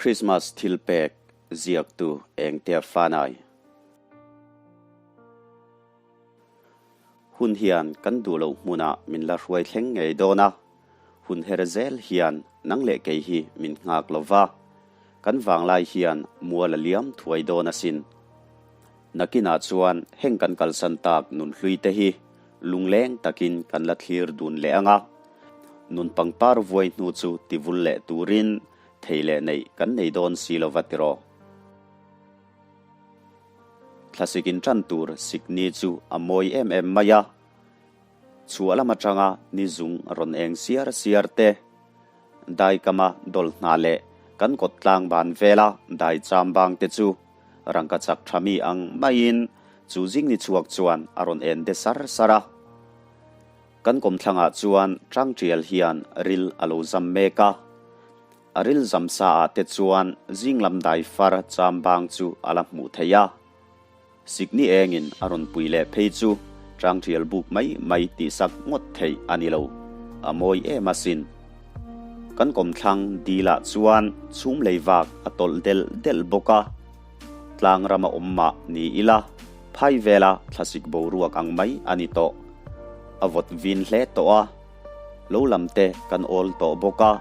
Christmas thilpek ziaktu Engtea Fanai. Hun hian kan duh loh hmunah min la hruai thleng ngei dawn a, hun her zel hian nang leh kei hi min nghak lo va, kan vanglai hian mual a liam thuai dawn asin. Nakinah chuan heng kan kalsan tak nunhlui te hi lungleng takin kan la thlir dun leh ang a, nun pangpar vuai hnu chu tivul leh turin thei leh neih kan nei dawn si lo va tiraw. Thlasik in tan tur sikni chu a mawi em em mai a, chhuah lam atanga ni zung rawn eng siar siar te, dai kama dawl hna leh kan kawt tlang ban vela dai cham bang te chu rangka chak tha mi ang maiin chu zing ni chhuak chuan a rawn en de sar sar a. Kan kawmthlangah chuan tangtial hian ril a lo zam mek a. A ril zam sa ah te chuan zing lam dai far cham bang chu a la hmuh theih a. Sikni engin a rawn pui leh phei chu tangtial buk mai mai tih sak ngawt theih a ni lo, a mawi em asin. Kan kawmthlang dil ah chuan chhum lei vak a tawlh delh delh bawk a. Tlang rama awm mah ni ila phai vela thlasik boruak ang mai a ni tawh. A vawt vin hle tawh a. Lo lam te kan awl tawh bawk a,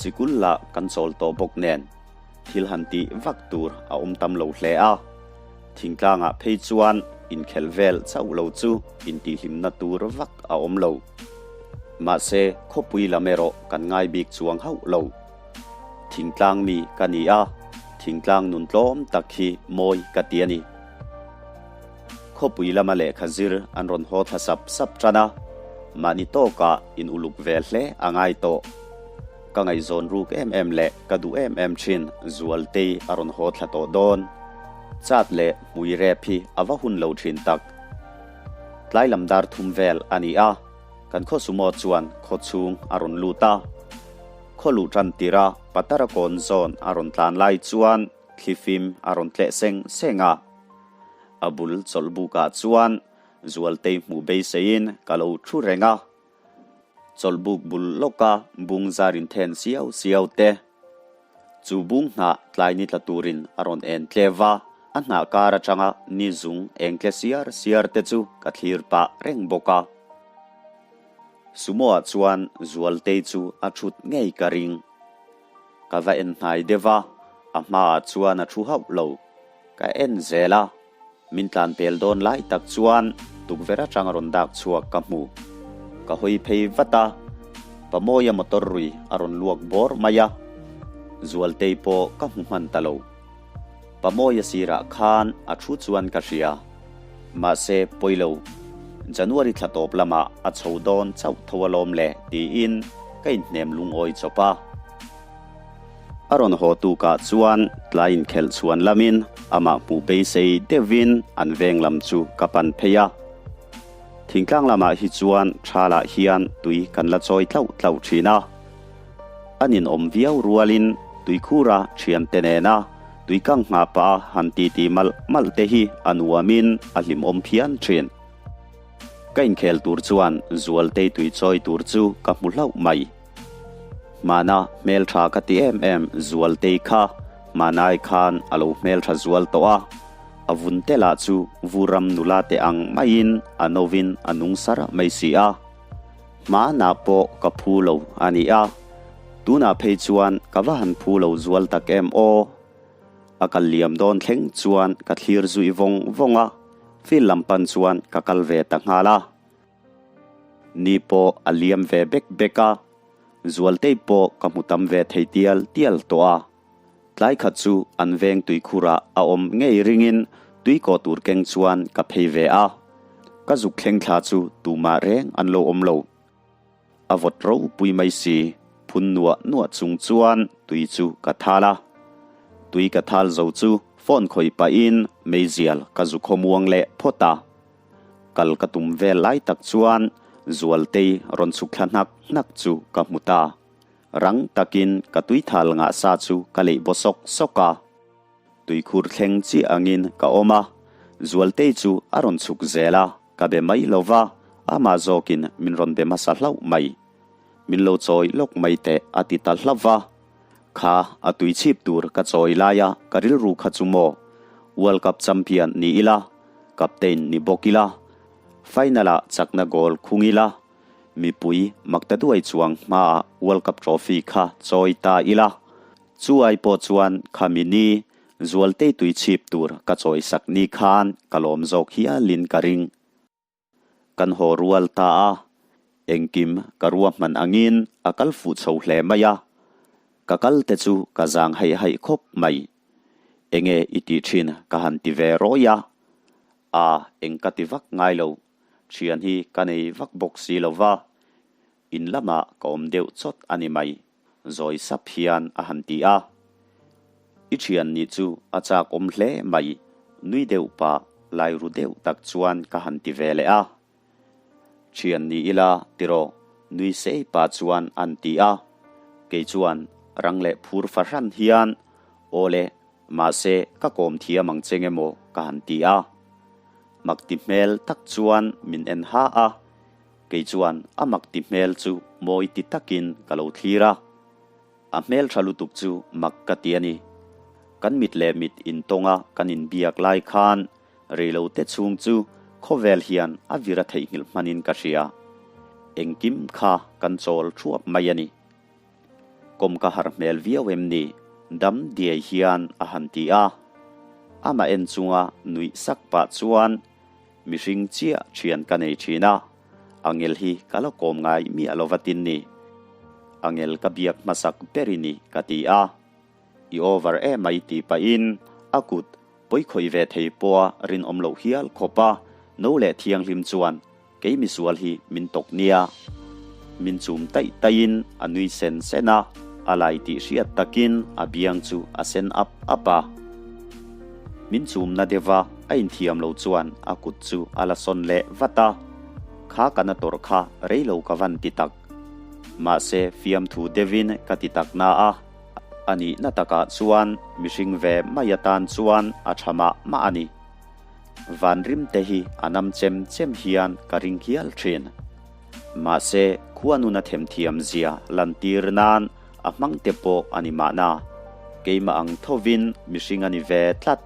sikul lah kan chawl tawh bawk nen thil han tih vak tur a awm tam lo hle a. Thingtlangah phei chuan inkhelh vel chauh lo chu intihhlimna tur vak a awm lo. Mahse, khawpui lam erawh kan ngai bik chuang hauh lo. Thingtlang mi ka ni a, thingtlang nun tlawm tak hi mawi ka ti a ni. Khawpui lama lehkha zir an rawn haw thla sap sap tan a, mahni tawkah in uluk ve hle a ngai tawh. Ka ngaihzawn ruk em em leh ka duh em em thin Zualtei a rawn haw thla tawh dawn. Chat leh hmui rep hi a va hun lo thin tak. Tlai lam dar thum vel a ni a, kan khaw sumo chuan khaw chhung a rawn lut a. Khaw luh tan tirh a Patara kawn zawn a rawn tlan lai chuan thlifim a rawn tleh seng seng a. A bul chawlh bukah chuan Zualtei hmuh beiseiin ka lo thu reng a. Chawlh buk bul lawka bung zar in then siau siau te. Chu bung hnah tlai ni tla turin a rawn en tlev a, a hnah kar atanga ni zung eng tle siar siar te chu ka thlir pah reng bawk a. Sumo ah chuan Zualtei chu a thut ngei ka ring. Ka va en hnai deuh a, a hmaah chuan a thu hauh lo. Ka en zel a, min tlan pel dawn lai tak chuan tukverh atang a rawn dak chhuak ka hmu. Ka hawi phei vat a, Pamawia motor rui a rawn luak bawr mai a, Zualtei pawh ka hmu hman ta lo. Pamawia sirah khan a thu chuan ka hria. Mahse, pawilo, January thla tawp lamah a chho dawn chauh tho alawm le tiin ka inhnem lungawi chawp a. A rawn haw tukah chuan tlai inkhelh chhuan lamin amah hmuh beisei deuhin an veng lam chu ka pan phei a. Thingtlang lamah hi chuan thalah hian tui kan la chawi tlauh tlauh thin a. A ninawm viau rualin tuikhura thiante nena tui kang nghah pah a han titi malh malh te hi a nuamin a hlimawm phian thin. Ka inkhel tur chuan Zualtei tui chawi tur chu ka hmu hlauh mai. Hmana hmeltha ka ti em em Zualtei kha hmanai khan a lo hmeltha zual tawh a, a vun te lah chu vuram nula te ang maiin a novin a nung sar mai si a. Hmana pawh ka phu lo a ni a, tunah phei chuan ka va han phu lo zual tak em aw. A kal liam dawn thleng chuan ka thlir zui vawng vawng a, field lam pan chuan ka kal ve ta nghal a. Ni pawh a liam ve bek bek a, Zualtei pawh ka hmu tam ve thei tial tial tawh a. Tlai khat chu an veng tuikhurah a awm ngei ringin tui kawh tur keng chuan ka phei ve a. Ka zuk thleng thla chu tumah reng an lo awm lo. A vawt ropui mai si, phun nuah nuah chung chuan tui chu ka thal a. Tui ka thal zo chu phone khawih pahin meizial ka zu khawmuang leh phawt a. Kal ka tum vel lai tak chuan Zualtei rawn chhuk thla hnak hnak chu ka hmu ta. Rang takin ka tuithal ngah sa chu ka leih baw sawk sawk a. Tuikhur thleng chiah angin ka awm a, Zualtei chu a rawn chhuk zel a, ka be mai lo va, amah zawkin min rawn be hmasa hlauh mai. Min lo chawi lawk mai teh a ti ta hlauh va. Kha a tui chhip tur ka chawi laia ka rilru kha chu maw? World Cup champion ni ila, captain ni bawk ila, final-ah chakna goal khung ila, mipui makta duai chuang hmaah World Cup trophy kha chawi ta ila. Chu ai pawh chuan khami ni Zualtei tui chhip tur ka chawi sak ni khan ka lawm zawk hialin ka ring. Kan haw rual ta a, engkim ka ruahman angin a kal fuh chho hle mai a, ka kal te chu ka zang haih haih khawp mai. Enge i tih thin ka han ti ve rawi a, a eng ka ti vak ngai lo, thian hi ka nei vak bawk si lo va, in lamah ka awm deuh chawt a ni mai, zawi sap hian a han ti a. I thian nih chu a chak awm hle mai, nui deuh pah lai ru deuh tak chuan ka han ti ve leh a. Thian ni ila tiraw nui sei pah chuan an ti a. Kei chuan rang leh phur fahran hian aw le mahse ka kawm thiam ang che nge maw ka han ti a. Mak ti hmel tak chuan min en ha a. Kei chuan a mak ti hmel chu mawi ti takin ka lo thlir a. A hmel tha lutuk chu mak ka ti a ni. Kan mit leh mit intawnga kan inbiak lai khan reilo te chhung chu khawvel hian a vir a theihnghilh hmanin ka hria. Engkim kha kan chawl thuap mai a ni. Kawm ka har hmel viau em ni? Dam diai hian a han ti a. Amah en chunga nuih sak pah chuan mihring chiah thian ka nei thin a. Angel hi ka la kawm ngai miah lo vatin ni. Angel ka biak hmasak ber i ni ka ti a. I over emai tih pahin a kut pawi khawih ve thei pawha rinawm loh hial khawp a no leh thianghlim chuan kei misual hi min tawk nia. Min chum taih taihin a nui sen sen a, a lai tih hriat takin a biang chu a sen ap ap a. Min chumna deuha a inthiam lo chuan a kut chu a la sawn leh vat a, Kha ka na tawrh kha rei lo ka van ti tak. Mahse fiamthu deuhin ka ti tak na a, a nihna takah chuan mihring ve mai atan chuan a tha mah mah a ni. Vanrim te hi a nam chem chem hian ka ring hial thin. Mahse khuanun a themthiam zia lantir nan A hmang te pawh a ni mahna, keimah ang thovin mihring a ni ve tlat.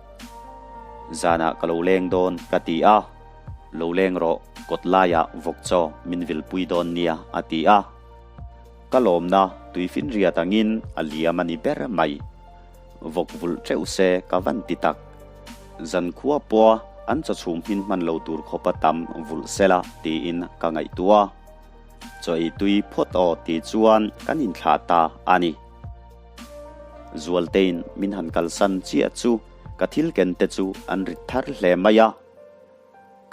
Zanah ka lo leng dawn ka ti a, Lo leng rawh, kawt laiah vawk chaw min vilpui dawn nia a ti a. Ka lawmna tuifinriat angin a liam a ni ber mai. Vawk vulh teuh se ka van ti tak. Zankhua pawha an chaw chhum hmin hman lo tur khawpa tam vulh sela tiin ka ngaihtuah a. Chaw ei tui phawt aw tih chuan kan inthlah ta a ni. Zualtein min han kalsan chiah chu ka thil ken te chu an rit thar hle mai a.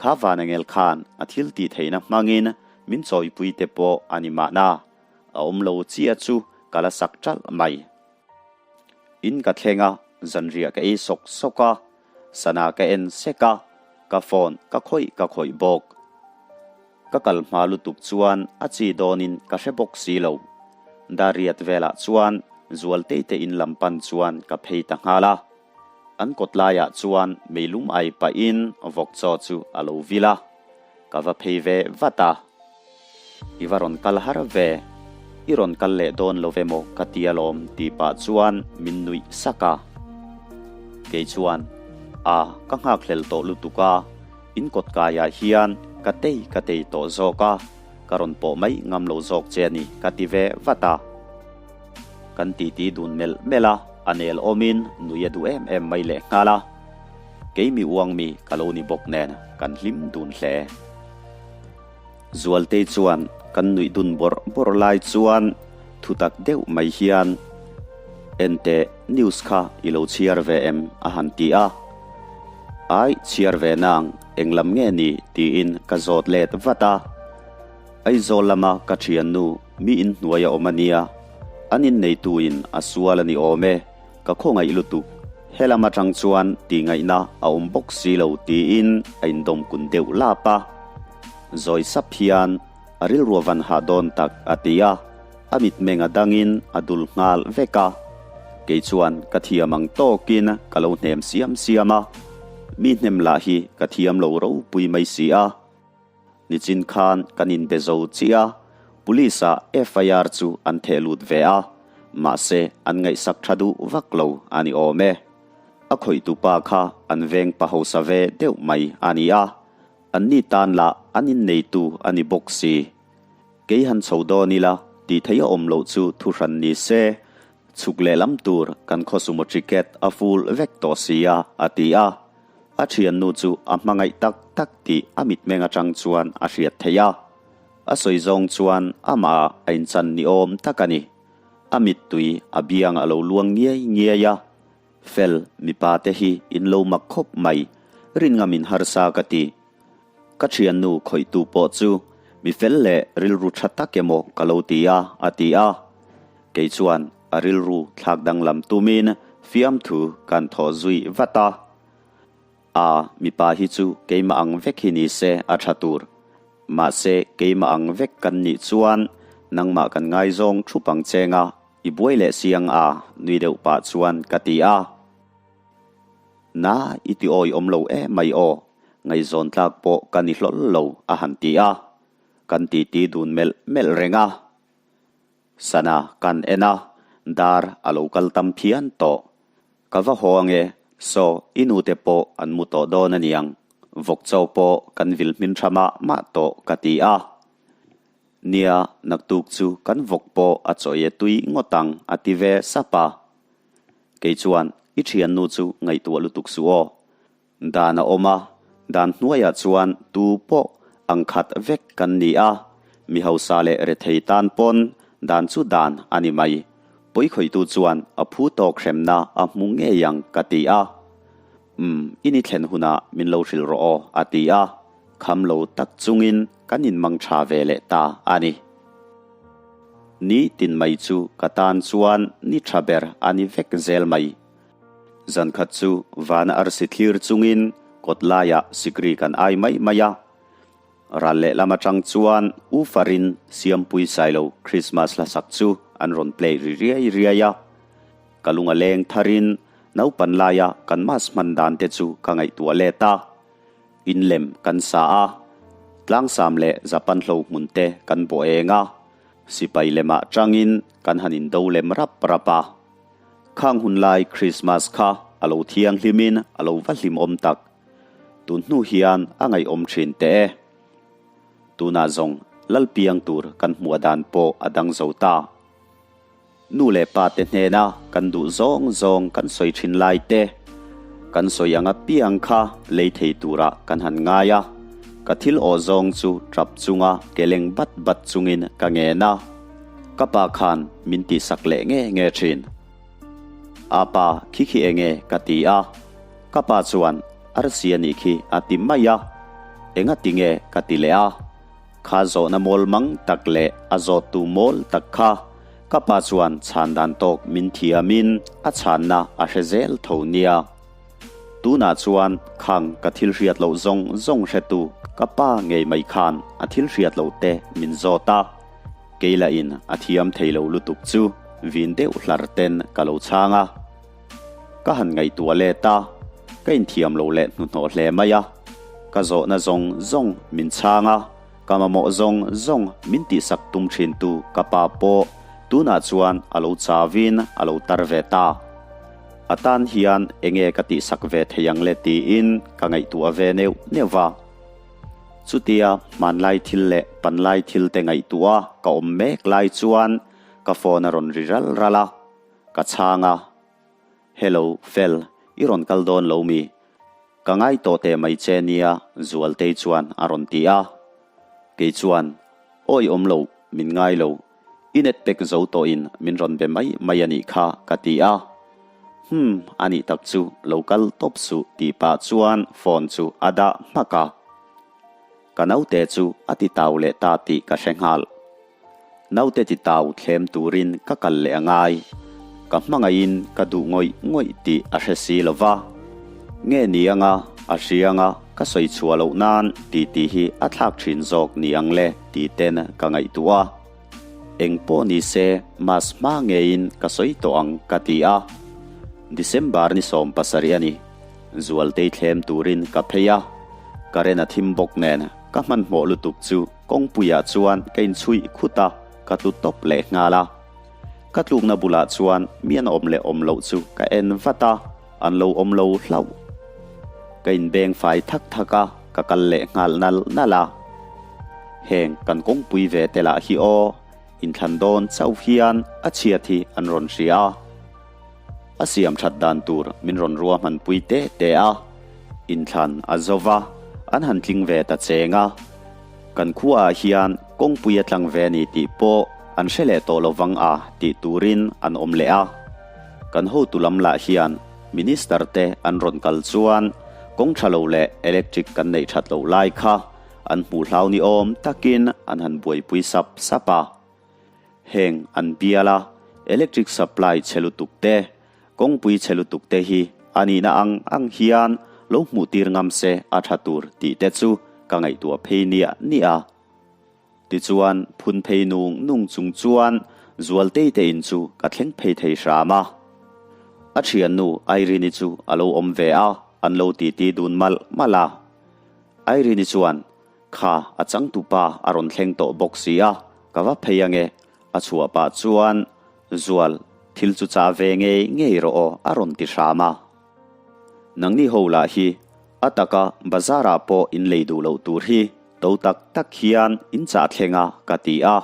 Kha Vanangel khan a thil tih theihna hmangin min chawipui te pawh a ni mahna, a awm lo chiah chu ka la sak ṭalh mai. In ka thleng a, zanriah ka ei sawk sawk a, sana ka en sek a, ka phone ka khawih ka khawih bawk. Ka kal hma lutuk chuan a chi dawnin ka hre bawk si lo. Dariat velah chuan Zualtei te in lam pan chuan ka phei ta nghal a. An kawt laiah chuan meilum ai pahin vawk chaw chu a lo vil a. Ka va phei ve vat a. I va rawn kal har ve. I rawn kal leh dawn lo ve maw ka ti alawm tih pah chuan min nuih sak a. Kei chuan, A, ka nghakhlel tawh lutuk a. In kawt kaiah hian ka tei ka tei tawh zawk a, ka rawn pawh mai ngam lo zawk che a ni ka ti ve vat a. Kan titi dun melh melh a, a nel awmin nui a duh em em mai leh nghal a. Kei mi uang mi ka lo ni bawk nen kan hlim dun hle. Zualtei chuan kan nuih dun bawrh bawrh lai chuan thutak deuh mai hian, Enteh, news kha i lo chhiar ve em? a han ti a. Ai, chhiar ve nang, eng lam nge ni? tiin ka zawt let vat a. Aizawl lama ka thiannu mi inhnuai a awm a nia, an inneituin a sual a ni awm e, ka khawngaih lutuk, helam atang chuan tihngaihna a awm bawk si lo tiin a indawm kun deuh lap a. Zawi sap hian a rilru a van hah dawn tak a ti a, a mitmeng a dangin a dul nghal vek a. Kei chuan ka thiam ang tawkin ka lo hnem siam siam a, mi hnem lah hi ka thiam lo ropui mai si a. Nichin khan kan inbe zo chiah a, Police ah FIR chu an theh lut ve a, Mahse an ngaihsak tha duh vak lo a ni awm e. A khawihtu pa kha an veng pa hausa ve deuh mai a ni a, anni tan lah an inneitu a ni bawk si. Kei han chho dawn ila tih theih a awm loh chu thuhran ni se, chhuk lehlam tur kan khaw sumo ticket a full vek tawh si a, a ti a. A thiannu chu a hmangaih tak tak tih a mitmeng atang chuan a hriat theih a. A sawi zawng chuan amah a inchan ni awm tak a ni. A mittui a biang a lo luang ngiai ngiai a. Fel, mipa te hi in lo mak khawp mai, rinngam in harsa ka ti. Ka thiannu khawihtu pawh chu mi fel leh rilru tha tak emaw ka lo ti a, a ti a. Kei chuan a rilru thlak danglam tumin fiamthu kan thawh zui vat a. A, mipa hi chu keimah ang vek hi ni se a tha tur. Mahse keimah ang vek kan nih chuan nangmah kan ngaizawng thup ang cheng a, i buai leh si ang a, nui deuh pah chuan ka ti a. Na, i ti awi awm lo em mai aw, ngaihzawn tlak pawh ka ni hlawl lo, a han ti a. Kan titi dun melh melh reng a. Sana kan en a, dar a lo kal tam phian tawh. Ka va haw ange, saw i nute pawh an mu tawh dawn aniang, vawk chaw pawh kan vil hmin tha mah mah tawh ka ti a. Nia, naktuk chu kan vawk pawh a chaw e tui ngawt ang a ti ve sap a. Kei chuan i thiannu chu ngaihtuah lutuk suh aw. Dan a awm a, dan hnuaiah chuan tu pawh ang khat vek kan ni a, mi hausa leh rethei tan pawn dan chu dan a ni mai. Pawikhawihtu chuan a phu tawk hremna a hmu ngei ang ka ti a. Umm, i ni thlen hunah min lo hrilh rawh aw a ti a, kham lo tak chungin kan inmang tha ve leh ta a ni. Ni tin mai chu ka tan chuan ni tha ber a ni vek zel mai. Zankhat chu vana arsi thlir chungin kawt laiah sikri kan ai mai mai a. Ral lehlam atang chuan U Farin Siampui Sailo Christmas hla sak chu an rawn play ri riai riai a. Ka lung a leng tharin naupan laia kan mas hman dan te chu ka ngaihtuah let a. In lem kan sa a, tlangsam leh Japan hlo hmun te kan bawh eng a, sipai lemah tangin kan han indo lem rap rap a. Khang hun lai Krismas kha a lo thianghlimin a lo va hlimawm tak. Tun hnu hian a ngaihawm thin teh e. Tunah zawng Lalpiang tur kan hmuah dan pawh a dang zo ta. Nu leh pa te hnena kan duh zawng zawng kan sawi thin lai te, kan sawi ang apiang kha lei thei turah kan han ngai a. Ka thil aw zawng chu tap chunga ke leng bat bat chungin ka ngen a. Ka pa khan min tihsak leh nge nge thin. A pa khi khi enge ka ti a, ka pa chuan arsi a nih khi a ti mai a, enga ti nge ka ti leh a, kha zawhna mawl mang tak leh a zawttu mawl tak kha ka pa chuan chhan dan tawk min thiamin a chhanna a hre zel tho nia. Tunah chuan khang ka thil hriat loh zawng zawng hretu ka pa ngei mai khan a thil hriat loh te min zawt a, kei lahin a thiam thei lo lutuk chu vin deuh hlar ten ka lo chhang a. Ka han ngaihtuah let a, ka inthiam lo leh hnuhnawh hle mai a, ka zawhna zawng zawng min chhang a, ka mamawh zawng zawng min tihsak tum thintu ka pa pawh tunah chuan a lo chauin a lo tar ve ta. A tan hian enge ka tihsak ve thei ang le tiin ka ngaihtuah ve neuh neuh va. Chutia hmanlai thil leh panlai thil te ngaihtuah ka awm mek lai chuan ka phone a rawn ri ral ral a, ka chhang a. Hello, Fel, i rawn kal dawn lo mi? Ka ngai tawh teh mai che nia Zualtei chuan a rawn ti a. Kei chuan, Awi awm lo, min ngai lo. I net pek zo tawhin min rawn be mai mai a nih kha ka ti a. Hum, a nih tak chu lo kal tawp suh tih pah chuan phone chu a dah hmak a. Ka naute chu a ti tau leh ta tih ka hre nghal. Naute ti tau thlem turin ka kal leh a ngai. Ka hmangaihin ka duh ngawih ngawih tih a hre si lo va. Nge ni anga a hria anga ka sawi chhuah loh nan tih tih hi a thlak thin zawk ni ang le tih ten ka ngaihtuah a. Eng pawh ni se mas hma ngeiin ka sawi tawh ang ka ti a. December ni 17 a ni. Zualtei thlem turin ka phei a. Current a thim bawk nen ka hmanhmawh lutuk chu kawngpuiah chuan ka inchhuih khut a, ka tlu tawp leh nghal a. Ka tlukna bulah chuan mi an awm leh awm loh chu ka en vat a, an lo awm lo hlauh. Ka inbeng fai thak thak a, ka kal leh nghal nal nal a. Heng kan kawngpui ve te lah hi aw, inthlan dawn chauh hian a chhiat hi an rawn hria a. A siam that dan tur min rawn ruahmanpui te te a, inthlan a zo va, an han tling ve ta cheng a. Kan khuaah hian kawngpui a tlang ve a ni tih pawh an hre leh tawh lo vang a tih turin an awm leh a. Kan hotu lam lah hian Minister te an rawn kal chuan kawng tha lo leh electric kan neih that loh lai kha an hmuh hlau ni awm takin an han buaipui sap sap a. Heng an bial a, electric supply chhe lutuk te, kawngpui chhe lutuk te hi a nihna ang ang hian lo hmuh tir ngam se a tha tur tih te chu ka ngaihtuah phei niah niah a. Tichuan phun phei nung nung chung chuan Zualtei te in chu ka thleng phei thei hram a. A thiannu Irene-i chu a lo awm ve a, an lo titi dun malh malh a. Irene-i chuan Kha a changtupa a rawn thleng tawh bawk si a, ka va phei ange, a chhuah pah chuan Zual, thil chu chah ve ngei ngei rawh aw a rawn ti hram a. Nangni ho lah hi a taka bazar ah pawh in lei duh loh tur hi to tak tak hian in chah thleng a ka ti a.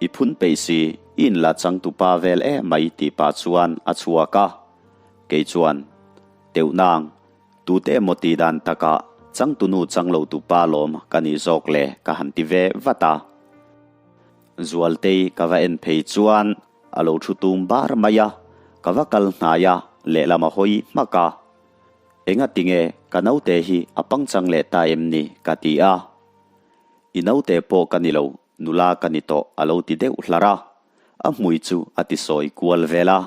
I phun peih si, i inla changtupa vel e mai tih pah chuan a chhuak a. Kei chuan, Teuh nang, Tute emaw tih dan takah changtunu chang lo tupa lawm ka nih zawk le ka han ti ve vat a. Zualtei ka va en phei chuan a lo thu tum bar mai a, ka va kal hnai a, lehlam a hawi hmak a. Enga tinge ka naute hi a pangchang leh ta em ni ka ti a. I naute pawh ka ni lo, nula ka ni tawh a lo ti deuh hlar a, a hmui chu a ti sawi kual vel a.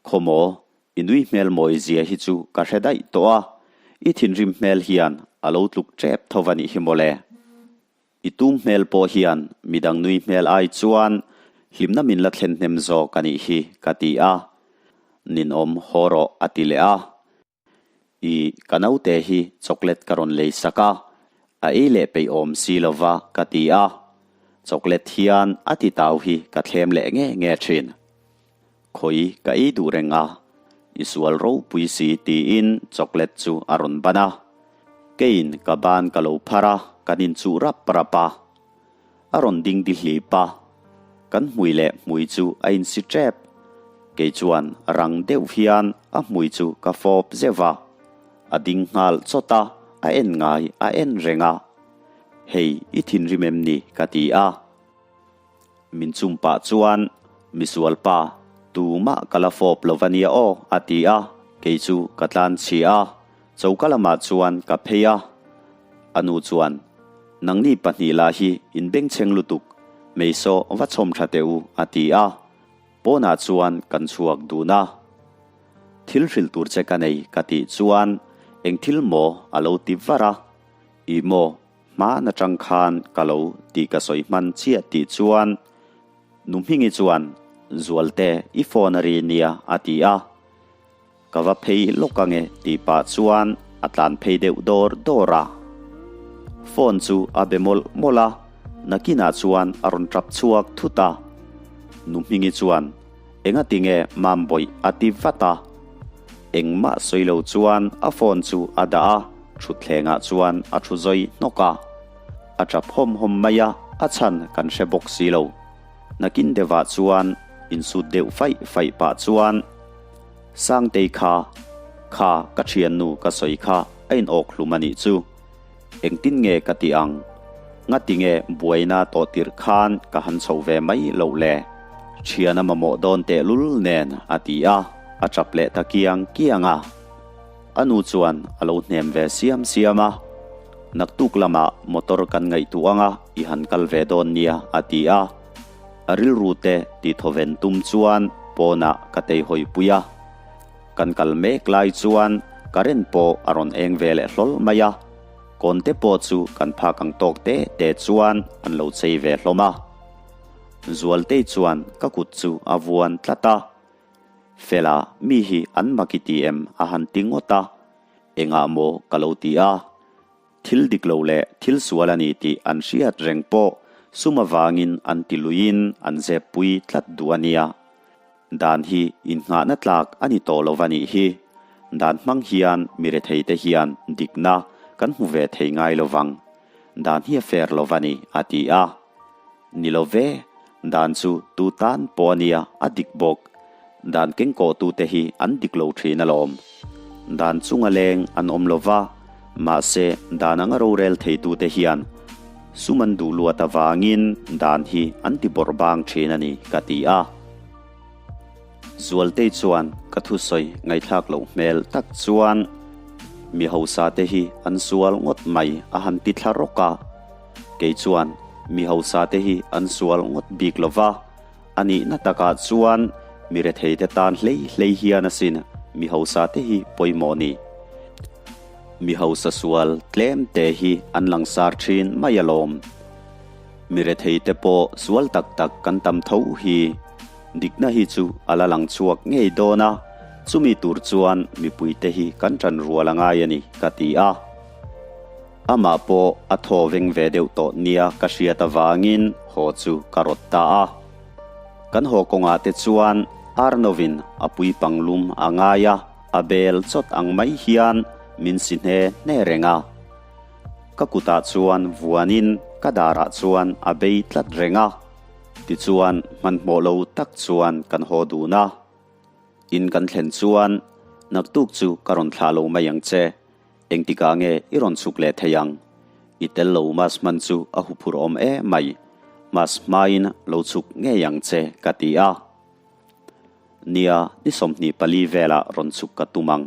Khawmaw, i nui hmel mawi zia hi chu ka hre daih tawh a, i thinrim hmel hian a lo tluk tep tho va nih hi mawle. I tum hmel pawh hian midang nui hmel ai chuan hlimna min la thlen hnem zawk a nih hi ka ti a, ninawm haw rawh a ti leh a. I ka naute hi chocolate ka rawn lei sak a, a ei leh peih awm si lo va ka ti a, chocolate hian a ti tau hi ka thlem leh nge nge thin. Khawi ka ei duh reng a, i sual ropui si tiin chocolate chu a rawn ban a, keiin ka ban ka lo phar a, kan inchuh rap rap a. A rawn ding di hlip a, kan hmui leh hmui chu a insi tep. Kei chuan rang deuh hian a hmui chu ka fawp zeuh a, a ding nghal chawt a, a en ngai a en reng a. Hei i thinrim em ni? ka ti a. Min chum pah chuan, Misual pa, tumah ka la fawp lo va nia aw, a ti a, kei chu ka tlan chhia a. Choka lamah chuan ka phei a, a nu chuan, Nangni pahnih lah hi in bengchheng lutuk, meisaw va chhawm tha teh u, a ti a. Pawnah chuan kan chhuak dun a. Thil hrilh tur che ka nei ka tih chuan eng thil maw a lo ti var a. Ih maw, hman atang khan ka lo tih ka sawi hman chiah tih chuan Nu Hmingi chuan, Zualte, i phone a ri nia, a ti a. Ka va phei lawk ange tih pah chuan a tlan phei deuh dawr dawr a. Phone chu a be mawlh mawlh a, nakinah chuan a rawn tap chhuak thut a. Nu Hmingi chuan, Enga tinge Mambawih a ti vat a. Engmah sawi lo chuan a phone chu a dah a, thutthlengah chuan a thu zawi hnawk a. A tap hawm hawm mai a, a chhan kan hre bawk si lo. Nakin deuhah chuan insut deuh faih faih pah chuan, Sangtei kha, kha ka thiannu ka sawi kha a inawk hlum a nih chu. Engtin nge ka ti ang? Ngati nge buaina tawh tirh khan ka han chho ve mai loh le? Thiana mamawh dawn tehlul nen a ti a, a tap leh ta kiang kiang a. A nu chuan a lo hnem ve siam siam a, Naktuk lamah motor kan ngaihtuah ang a, i han kal ve dawn nia, a ti a. A rilru te ti thawven tum chuan pawnah ka teihawi pui a. Kan kal mek lai chuan current pawh a rawn eng ve leh hlawl mai a, kawnte pawh chu kan phak ang tawk te te chuan an lo chei ve hlawm a. Zualtei chuan ka kut chu a vuan tlat a. Fela, mi hi an mak i ti em? a han ti ngawt a. Engah maw ka lo ti a? Thil dik lo leh thil sual a ni tih an hriat reng pawh. Sum avangin an ti luiin an zep pui tlat duh a nia. Dan hi innghahna tlak a ni tawh lo va nih hi. Dan hmang hian mi retheite hian dikna kan hmu ve thei ngai lo vang. Dan hi a fair lo va ni, a ti a. Ni lo ve, dan chu tu tan pawh a nia, a dik bawk. Dan kengkawhtute hi an dik lo thin alawm. Dan chunga leng an awm lo va, mahse dan anga rorel theitute hian sum an duh luat avangin dan hi an ti bawrh bang thin a ni, ka ti a. Zualtei chuan ka thusawi ngaihthlak loh hmel tak chuan mi hausa te hi an sual ngawt mai a han ti thla rawk a. Kei chuan mi hausa te hi an sual ngawt bik lo va, a nihna takah chuan mi rethei te tan hlei hlei hian asin mi hausa te hi pawimawh ni. Mi hausa sual tlem te hi an langsar thin mai alawm. Mi rethei te pawh sual tak tak kan tam tho hi. Dikna hi chu a la lang chhuak ngei dawn a, chumi tur chuan mipuite hi kan ṭan rual a ngai a ni, ka ti a. Amah pawh a thaw veng ve deuh tawh nia ka hriat avangin haw chu ka rawt ta a. Kan haw kawngah te chuan Arnovin a puipang lum a ngai a, a bel chawt ang mai hian min si hne hne reng a. Ka kutah chuan vuanin ka darah chuan a bei tlat reng a. Tichuan, hmanhmawh lo tak chuan kan haw dun a. In kan thlen chuan, Naktuk chu ka rawn thlah lo mai ang che. Engtikah nge i rawn chhuk leh thei ang? I tel lo mas hman chu a huphurh awm e mai. Mas hmain lo chhuk ngei ang che, ka ti a. Nia, ni 24 velah rawn chhuk ka tum ang.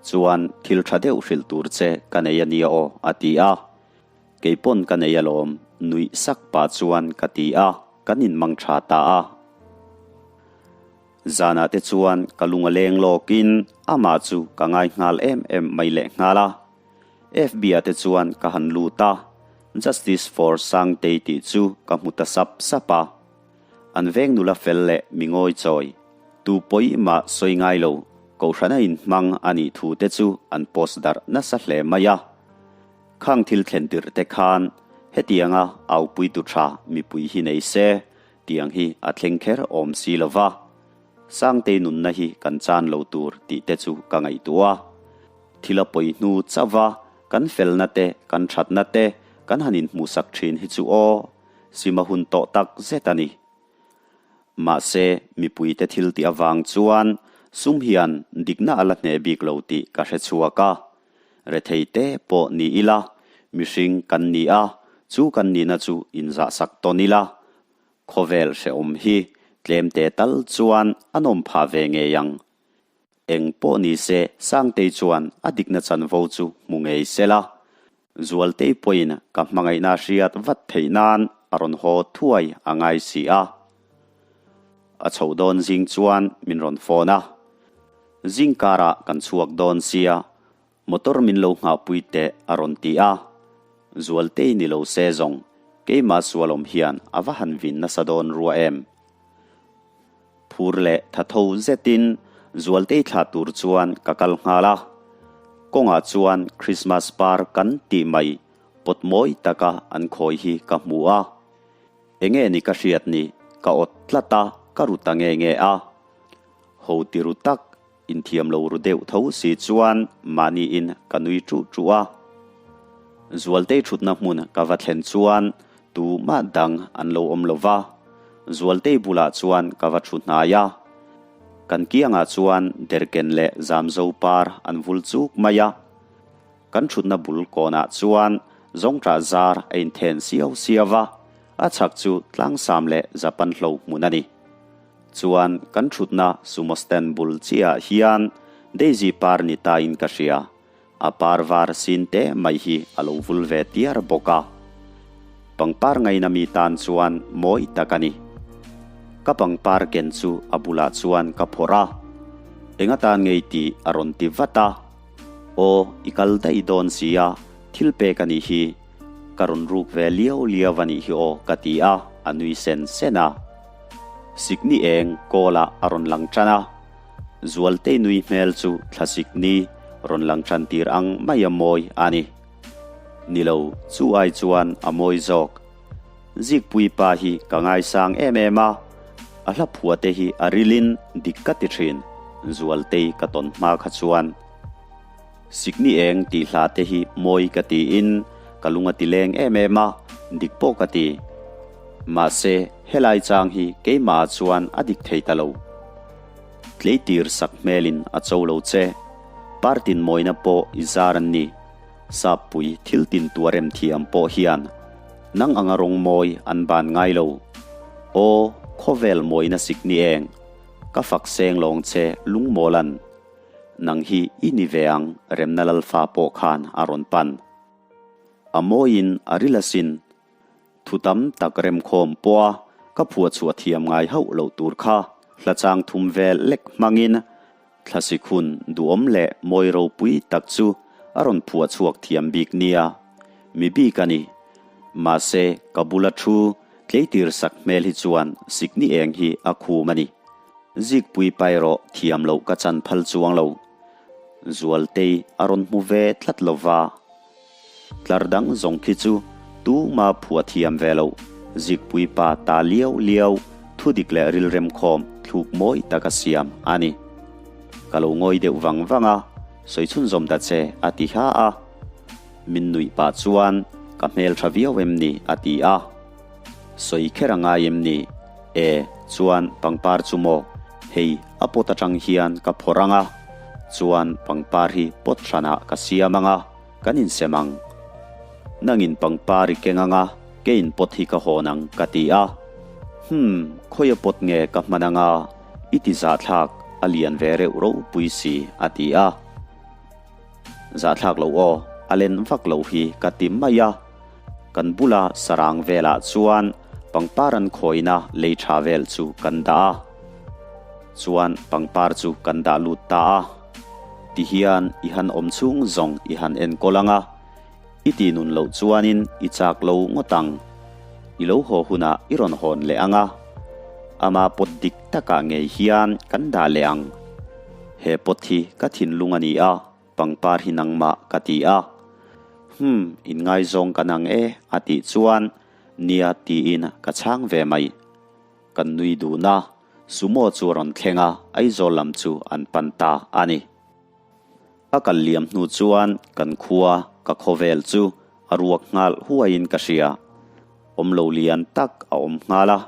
Chuan, thil tha deuh hrilh tur che ka nei a nia aw, a ti a. Kei pawn ka nei alawm, nuih sak pah chuan ka ti a, kan inmang tha ta a. Zanah te chuan ka lung a leng lawkin amah chu ka ngai nghal em em mai leh nghal a. FB ah te chuan ka han lut a, Justice for Sangtei tih chu ka hmu ta sap sap a. An veng nula fel leh mi ngawi chawi, tu pawi mah sawi ngai lo, Kohhrana inhmang a nih thu te chu an post darh nasa hle mai a. Khang thil thlen tirh te khan hetianga aupuitu tha mipui hi nei se tiang hi a thleng kher awm si lo va, Sangtei nunna hi kan chan lo tur tih te chu ka ngaihtuah a. Thil a pawi hnu chauh va, kan felna te, kan thatna te kan han inhmuhsak thin hi chu aw, sima hun tawh tak zet a ni. Mahse, mipuite thil tih avang chuan sum hian dikna a la hneh bik lo tih ka hre chhuak a. Rethei te pawh ni ila, mihring kan ni a, chu kan nihna chu inzahsak tawn ila, khawvel hrehawm hi tlemte tal chuan a nawm phah ve ngei ang. Eng pawh ni se, Sangtei chuan a dikna chanvo chu hmu ngei sela, Zualtei pawhin ka hmangaihna hriat vat theih nan a rawn haw thuai a ngai si a. A chhoh dawn zing chuan min rawn phone a. Zing karah kan chhuak dawn sia, motor min lo nghahpui teh a rawn ti a. Zualtei ni lo se zawng, keimah sualawm hian a va han vin nasa dawn rua em? Phur leh tha tho zetin Zualtei thlah tur chuan ka kal nghal a. Kawngah chuan Christmas par kan tih mai pawt mawi taka an khawi hi ka hmu a. Enge ni ka hriat ni, ka awt tlat a, ka ru ta nge nge a. Ho ti ru tak, inthiam lo ru deuh tho si chuan mahniin ka nui ṭuh ṭuh a. Zualtei ṭhutna hmun ka va thlen chuan tumah dang an lo awm lo va, Zualtei bulah chuan ka va ṭhu hnai a. Kan kiangah chuan derken leh zamzo par an vul chuk mai a. Kan ṭhutna bul kawnah chuan zawngṭah zar a inthen siau siau a, a chhak chu tlangsam leh Japan hlo hmun a ni. Chuan kan ṭhutna sumo stand bul chiahah hian Daisy par ni tain ka hria, a par var sin te mai hi a lo vul ve tiar bawk a. Pangpar ngaina mi tan chuan mawi tak a ni. Ka pangpar ken chu a bulah chuan ka phawrh a, Eng atan ngei tih a rawn ti vat a. Aw, i kal daih dawn sia, thil pek a nih hi. Ka rawn ruk ve liau liau a nih hi aw ka ti a, a nui sen sen a. Sikni eng kawlah a rawn lang tan a. Zualtei nui hmel chu thla sikni rawn lang tan tir ang mai a mawi a ni. Ni lo, chu ai chuan a mawi zawk. Zikpuii pa hi ka ngaisang em em a, a hla phua te hi a rilin dik ka ti thin, Zualtei ka tawn hma kha chuan. Sikni eng tih hla te hi mawi ka tiin ka lung a ti leng em em a, dik pawh ka ti. Mahse, helai chang hi keimah ah chuan a dik thei ta lo. Tleitir sak hmelin a cho lo che. Partin mawina pawh i zar an ni. Sappui thil tin tuar em thiam pawh hian nang anga rawng mawi an ban ngai lo. Aw, khawvel mawina sikni eng, ka fak seng lawng che lungmawlan. Nang hi i ni ve ang Remna Lalfa pawh khan a rawn pan. A mawiin a ril asin. Thu tam tak remkhawm pawha ka phuah chhuah thiam ngai hauh loh tur kha hla chang thum vel lek hmangin Thlasikhun duhawm leh mawi ropui tak chu a rawn phuah chhuak thiam bik nia. Mi bik a ni. Mahse, ka bula thu tleitir sak hmel hi chuan sikni eng hi a khum a ni. Zikpui pai rawh thiam loh ka chan phal chuang lo. Zualtei a rawn hmu ve tlat lo va. Tlar dang zawng khi chu tuma phuah thiam ve lo. Zikpui pa ta liau liau thu dik leh rilrem khawm thluk mawi tak a siam a ni. Ka lo ngawi deuh vang vang a, sawi chhunzawm ta che a ti hla a. Min nuih pah chuan ka hmel tha viau em ni a ti a. Sawi kher a ngai em ni? E, chuan pangpar chu maw? Hei, a pot atang hian ka phawrh ang a, chuan pangpar hi pot hranah ka siam ang a, kan insem ang. Nangin pangpar i keng ang a, keiin pot hi ka hawn ang, ka ti a. Hmm, khawia pot nge ka hman ang a, i ti zahthlak, a lian ve reuh ropui si, a ti a. Zahthlak lo aw, a len vak loh hi ka ti mai a. Kan bula sarang velah chuan pangpar an khawina lei tha vel chu kan dah a. Chuan pangpar chu kan dah lut ta a. Tihian i han awm chhung zawng i han enkawl ang a, i ti nun loh chuanin i chak lo ngawt ang. I lo haw hunah i rawn hawn leh ang a. Ama pawt dik takah ngei hian kan dah leh ang. He pawt hi ka thinlung a ni a. Pangpar hi nangmah ka ti a. Hum, inngaizawng ka nang e a tih chuan nia tiin ka chhang ve mai. Kan nui dun a, sumo chu a rawn thleng a, Aizawl lam chu an pan ta a ni. A kal liam hnu chuan kan khua, ka khawvel chu a ruak nghal huaiin ka hria. Awm lo lian tak a awm nghal a.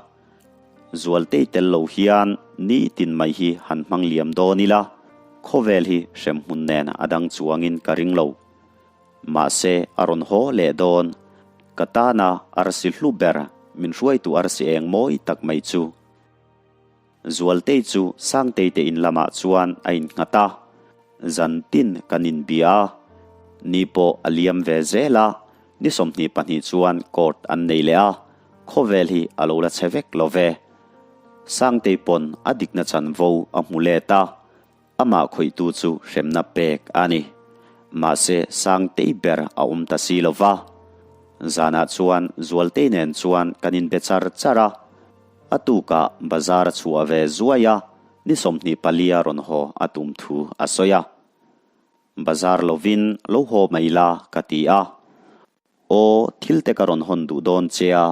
Zualtei tel lo hian nitin mai hi han hmang liam dawn ila, khawvel hi hremhmun nen a dang chuangin ka ring lo. Mahse a rawn haw leh dawn. Ka tana arsi hlu ber min hruaitu arsi eng mawi tak mai chu. Zualtei chu Sangtei te in lamah chuan a innghat a, zan tin kan inbia a, ni pawh a liam ve zel a, ni 22 chuan court an nei leh a, Khawvel hi a lo la chhe vek lo ve. Sangtei pawn a dikna chanvo a hmu let a, amah khawihtu chu hremna pek a ni. Mahse Sangtei ber a awm ta si lo va. Zanah chuan Zualtei nen chuan kan inbe char char a, a tukah bazar a chhuah ve zuai a, ni 24 a rawn haw a tum thu a sawi a. Bazar lovin lo haw mai la ka ti a. Aw, thil te ka rawn hawn duh dawn che a,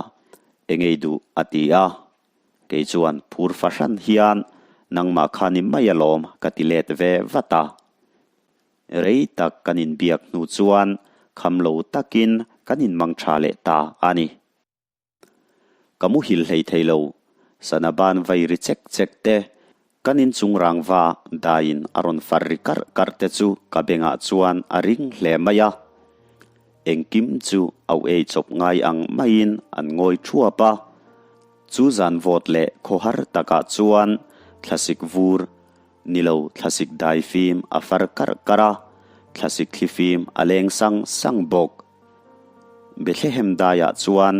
engei duh a ti a. Kei chuan phur fahran hian nangmah kha ni mai alawm ka ti let ve vat a. Rei tak kan inbiak hnu chuan kham lo takin kan inmang tha leh ta a ni. Ka muhil hlei thei lo. Sana ban vai ri chek chek te, kan inchung rangva daiin a rawn far ri karh karh te chu ka bengah chuan a ring hle mai a. Engkim chu au ei chawp ngai ang maiin an ngawi thuap a. Chu zan vawt leh khawhar takah chuan thlasik vur ni lo thlasik daifim a far karh karh a, thlasik thlifim a leng sang sang bawk. Bethlehem daiah chuan,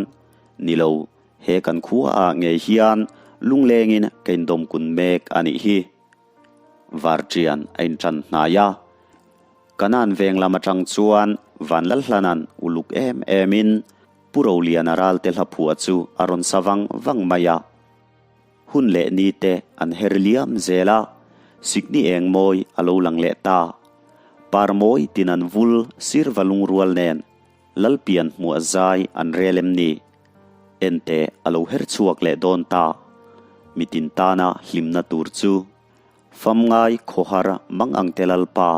Ni lo, he kan khuaah ngei hian lunglengin ka indawm kun mek a nih hi. Varṭian a inṭan hnai a. Kanaan veng lam aṭang chuan Vanlalhlana'n uluk em emin Pu Roliana ralte hla phuah chu a rawn sa vang vang mai a. Hun leh ni te an her liam zel a, sikni eng mawi a lo lang leh ta. Par mawi tin an vul sirva lungrual nen Lalpian hmuah zai an rel em ni? Enteh a lo her chhuak leh dawn ta. Mitin tana hlimna tur chu. Fam ngai khawhar mang ang te Lalpa,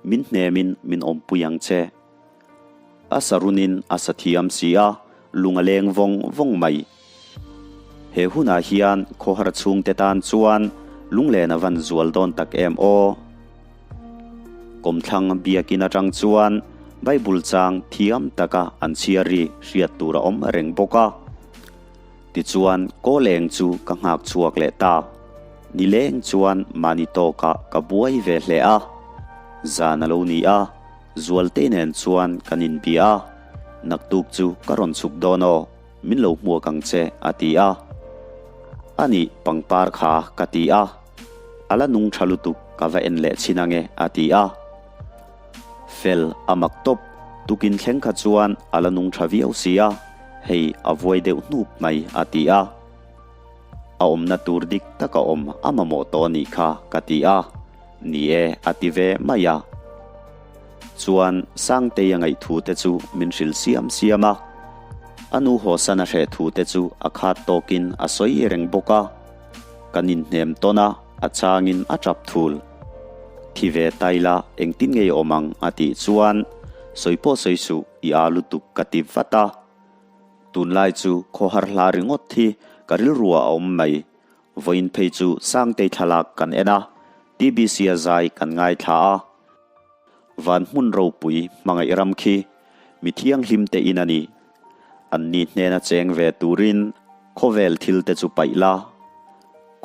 min hnemin min awmpui ang che. A sa runin a sa thiam si a, lung a leng vawng vawng mai. He hunah hian khawhar chhungte tan chuan lunglen a van zual dawn tak em aw. Kawmthlang biakin atang chuan Bible chang thiam taka an chhiar ri hriat tur a awm reng bawk a. Tichuan kawl eng chu ka nghak chhuak leh ta. Nileng chuan mahni tawkah ka buai ve hle a. Zan a lo ni a, Zualtei nen chuan kan inbia a, Naktuk chu ka rawn chhuk dawn aw. Min lo hmuak ang che, a ti a. A nih, pangpar kha, ka ti a. A la nung tha lutuk, ka va en leh chhin ange, a ti a. Fel, a mak tawp, tukin thleng kha chuan a la nung tha viau si a, hei a vuai deuh hnup mai, a ti a. A awmna tur dik tak a awm a mamawh tawh a nih kha, ka ti a. Ni e, a ti ve mai a. Chuan Sangtei a ngaih thu te chu min hrilh siam siam a. A nu hawsan a hreh thu te chu a khat tawkin a sawi reng bawk a. Kan inhnem tawn a, a changin a tap thul. Thi ve taila engtin ngei awm ang a tih chuan sawi pawh sawi suh i aa lutuk ka ti vat a. Tunlai chu khawhar hla ringawt hi ka rilruah a awm mai. Vawiin phei chu Sangtei thlalak kan en a, TBC a zai kan ngaithla a. Van hmun ropui hmangaih ram khi mi thianghlim te in a ni. An ni hnena cheng ve turin khawvel thil te chu paih la.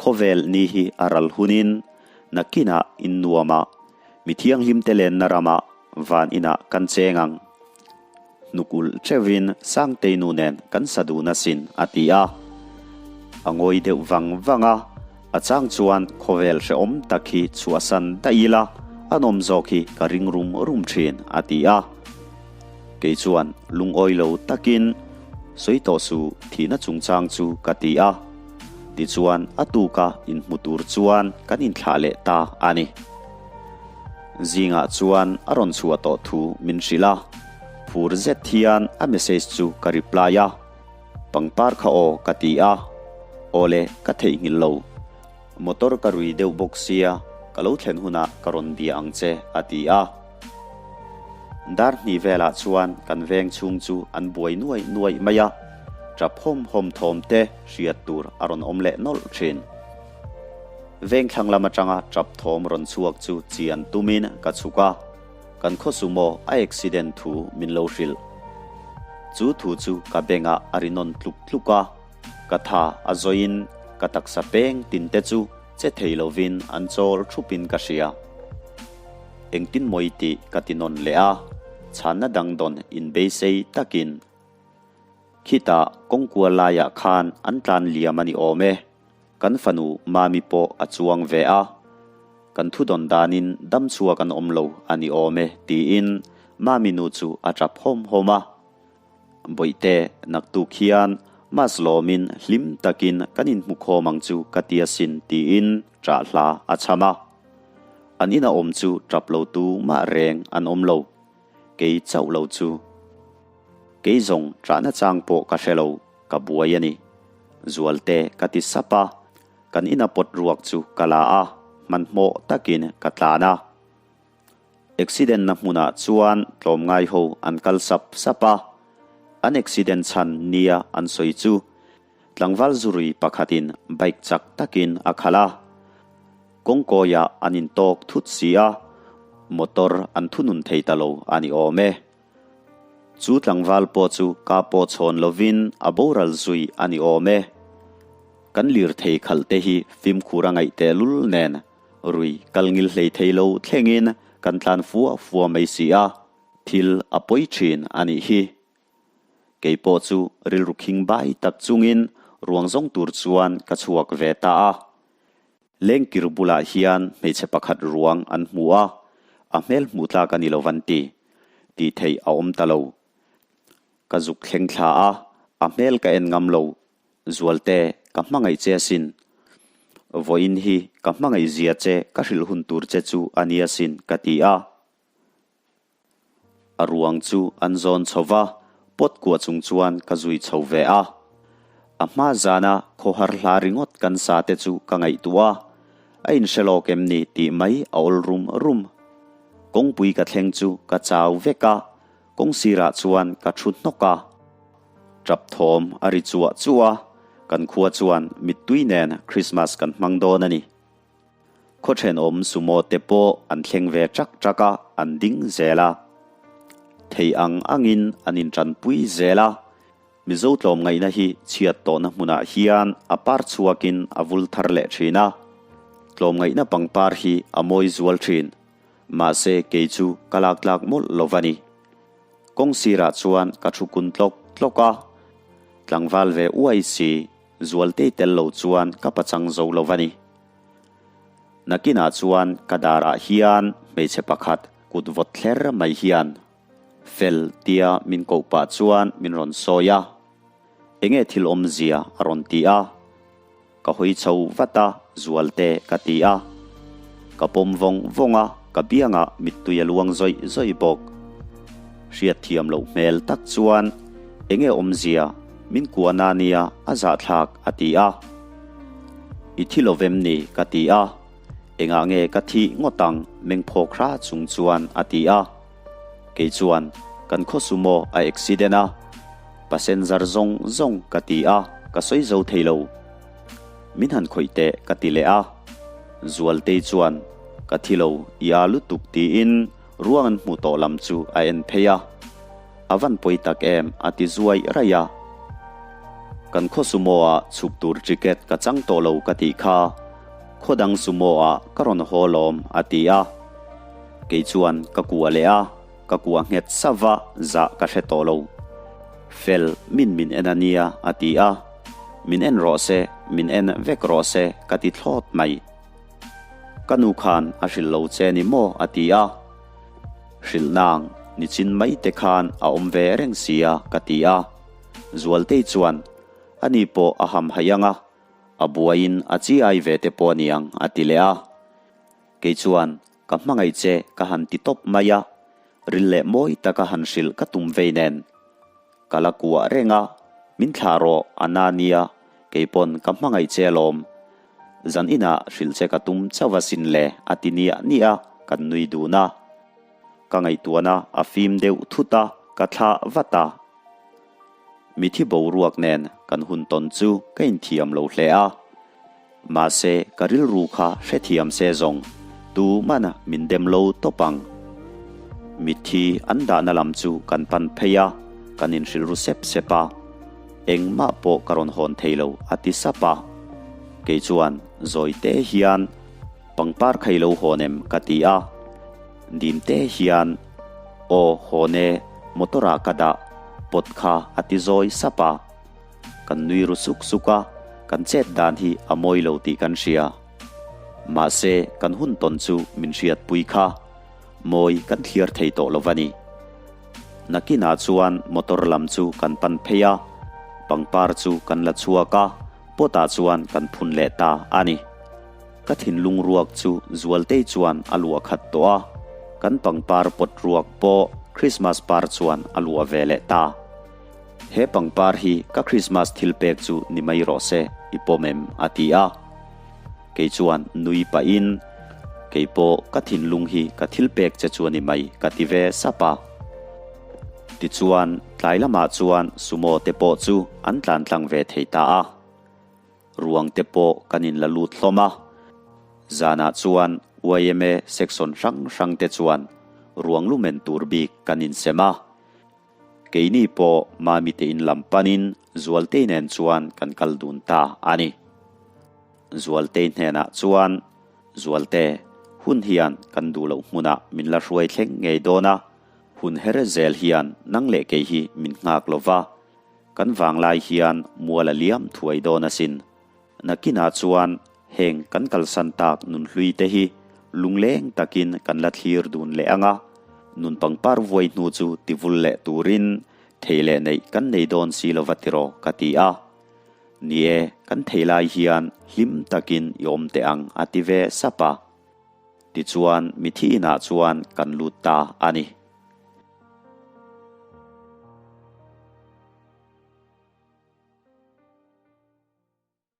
Khawvel ni hi a ral hunin nakinah in nuamah mi thianghlim te lenna ramah van inah kan cheng ang. Hnuk ulh teuhin Sangtei nu nen kan sa dun asin, a ti a. A ngawi deuh vang vang a, a chang chuan khawvel hrehawm tak hi chhuahsan daih ila a nawm zawk hi ka ring rum rum thin, a ti a. Kei chuan lungawi lo takin sawi tawh su thihna chungchang chu ka ti a. Tichuan a tuka inhmu tur chuan kan inthlah leh ta a ni. Zingah chuan a rawn chhuah tawh thu min hrilh a, phur zet hian a message chu ka reply a, Pangpar kha aw ka ti a, Awle ka theihnghilh lo, motor ka rui deuh bawk sia ka lo thlen hunah ka rawn bia ang che a ti a. Dar hnih velah chuan kan veng chhung chu an buai nuaih nuaih mai a, tap hawm hawm thawm te hriat tur a rawn awm leh nawlh thin. Vengthlang lam atanga tap thawm rawn chhuak chu chian tumin ka chhuk a, kan khaw sumo a accident thu min lo hrilh. Chu thu chu ka bengah a ri nawn tluk tluk a, ka tha a zawiin ka taksa peng tin te chu che thei lovin an chawl thupin ka hria. Engtin mawi tih ka ti nawn leh a, chhanna dang dawn inbeisei takin khitah kawngkual laiah khan an tlan liam a ni awm e. Kan fanu Mami pawh a chuang ve a, kan thudawn danin dam chhuak an awm lo a ni awm e tiin Mami nu chu a tap hawm hawm a. Bawihte, naktuk hian Mas lawmin hlim takin kan inhmu khawm ang chu ka ti asin tiin ṭah hla a chham a. An ina awm chu ṭap lo tu mah reng an awm lo, kei chauh lo chu. Kei zawng ṭahna chang pawh ka hre lo. Ka buai a ni. Zualte ka ti sap a, kan ina pawt ruak chu ka la a, hmanhmawh takin ka tlan a. Accident na hmunah chuan tlawmngai ho an kal sap sap a, an accident chhan nia an sawi chu tlangval zurui pakhatin bike chak takin a khalh a. Kawngkawiah an intawk thut si a, motor an thunun thei ta lo a ni awm e. Chu tlangval pawh chu ka pawh chhawn lovin a boral zui a ni awm e. Kan lirthei khalh te hi fimkhur a ngaih tehlul nen rui kal ngil hlei thei lo thlengin kan tlan fua fua mai si a, thil a pawi thin a nih hi. Kei pawh chu rilru khing bai tak chungin ruang zawng tur chuan ka chhuak ve ta a. Lengkir bulah hian hmeichhe pakhat ruang an hmu a, a hmel hmuh tlak a ni lo van ti. Tih theih a awm ta lo. Ka zuk thleng thla a, a hmel ka en ngam lo. Zualte, ka hmangaih che asin. Vawiin hi ka hmangaih zia che ka hrilh hun tur che chu a ni asin, ka ti a. A ruang chu an zawn chho va, pawt kuah chung chuan ka zui chho ve a. A hma zana khawhar hla ringawt kan sa te chu ka ngaihtuah a, a inhre lawk em ni tih mai a awl rum rum. Kawngpui ka thleng chu ka chau vek a, kawng sirah chuan ka thu hnawk a. Tap thawm a ri chuah chuah a, kan khua chuan mittui nen Christmas kan hmang dawn a ni. Khaw thenawm sumo te pawh an thleng ve ṭak ṭak a, an ding zel a. Thei ang angin an inṭanpui zel a. Mizo tlawmngaihna hi chhiat tawhna hmunah hian a par chhuakin a vul thar leh ṭhin a. Tlawmngaihna pangpar hi a mawi zual ṭhin. Mahse kei chu ka lak tlak mawlh lo va ni. Kawng sirah chuan ka thu kun tlawk tlawk a. Tlangval ve uai si Zualtei tel lo chuan ka pachang zo lo va ni. Nakinah chuan ka darah hian hmeichhe pakhat kut vawt thler mai hian fel tia min koh pah chuan min rawn sawi a. Enge thil awmzia a rawn ti a. Ka hawi chho vat a, Zualte ka ti a. Ka pawm vawng vawng a, ka biangah mittui a luang zawih zawih bawk. Hriatthiam loh hmel tak chuan enge awmzia Min kuahna nia a zahthlak a ti a. I thi lo vem ni ka ti a. Engah nge ka thih ngawt ang meng phawk hra chung chuan a ti a. Kei chuan kan khaw sumo a accident a. Passenger zawng zawng ka ti a, ka sawi zo thei lo. Min han khawih teh ka ti leh a. Zualtei chuan ka thi lo i a lutuk tiin ruang an hmuh tawh lam chu a en phei a. A van pawi tak em a ti zuai raih a. Kan khaw sumo ah chhuk tur ticket ka chang tawh lo ka tih kha khaw dang sumo ah ka rawn haw lawm a ti a. Kei chuan ka kuah leh a, ka kuah nghet sava zah ka hre tawh lo. Fel min min en a nia a ti a. Min en rawh se, min en vek rawh se ka ti thlawt mai. Ka nu khan a hrilh lo che ni maw a ti a. Hrilh nang, nichin mai te khan a awm ve reng sia ka ti a. Zualtei chuan, Ani pawh a ham haih ang a, a buaiin a chi ai ve te pawh aniang a ti leh a. Kei chuan, Ka hmangaih che ka han ti tawp mai a, ril leh mawi taka han hrilh ka tum vei nen. Ka la kuah reng a, min thlah rawh a na nia, kei pawn ka hmangaih che alawm. Zan inah hrilh che ka tum chauh a sin le a ti niah niah a, kan nui dun a. Ka ngaihtuahna a fim deuh thut a, ka thlah vat a. Mithi boruak nen kan hun tawn chu ka inthiam lo hle a. Mahse ka rilru kha hrethiam se zawng tu mana min dem lo tawp ang. Mitthi an dahna lam chu kan pan phei a, kan inhrilh ru sep sep a. Engmah pawh ka rawn hawn thei lo a ti sap a. Kei chuan zawi te hian pangpar khai lo hawn em ka ti a. Dim te hian aw hawn e motor ah ka dah pot kha a ti zawi sap a. Kan nui ru suk suk a, kan chet dan hi a mawi lo tih kan hria. Mahse, kan hun tawn chu min hriatpui kha. Mawi kan thlir thei tawh lo va ni. Nakinah chuan motor lam chu kan pan phei a, pangpar chu kan la chhuak a, pot ah chuan kan phun leh ta a ni. Ka thinlung ruak chu Zualtei chuan a luah khat tawh a, kan pangpar pot ruak pawh Christmas par chuan a luah ve leh ta. He pangpar hi ka Christmas thil pek chu ni mai rawh se, i pawm em? a ti a. Kei chuan nui pahin, Kei pawh ka thinlung hi ka thil pek che chu a ni mai, ka ti ve sap a. Tichuan, tlai lamah chuan sumo te pawh chu an tlan tlang ve thei ta a. Ruang te pawh kan inla lut hlawm a. Zanah chuan yma section hrang hrang te chuan ruang lumen tur bik kan insem a. Keini pawh Mami te in lam panin Zualtei nen chuan kan kal dun ta a ni. Zualtei hnenah chuan, Zualte, hun hian kan duh loh hmunah min la hruai thleng ngei dawn a, hun her zel hian nang leh kei hi min nghak lo va, kan vanglai hian mual a liam thuai dawn asin. Nakinah chuan heng kan kalsan tak nunhlui te hi lungleng takin kan la thlir dun leh ang a, nun pangpar vuai hnu chu tivul leh turin thei leh neih kan nei dawn si lova tiraw ka ti a. Ni e, kan thei lai hian hlim takin i awm teh ang a ti ve sap a. Tichuan mithi inah chuan kan lut ta a ni.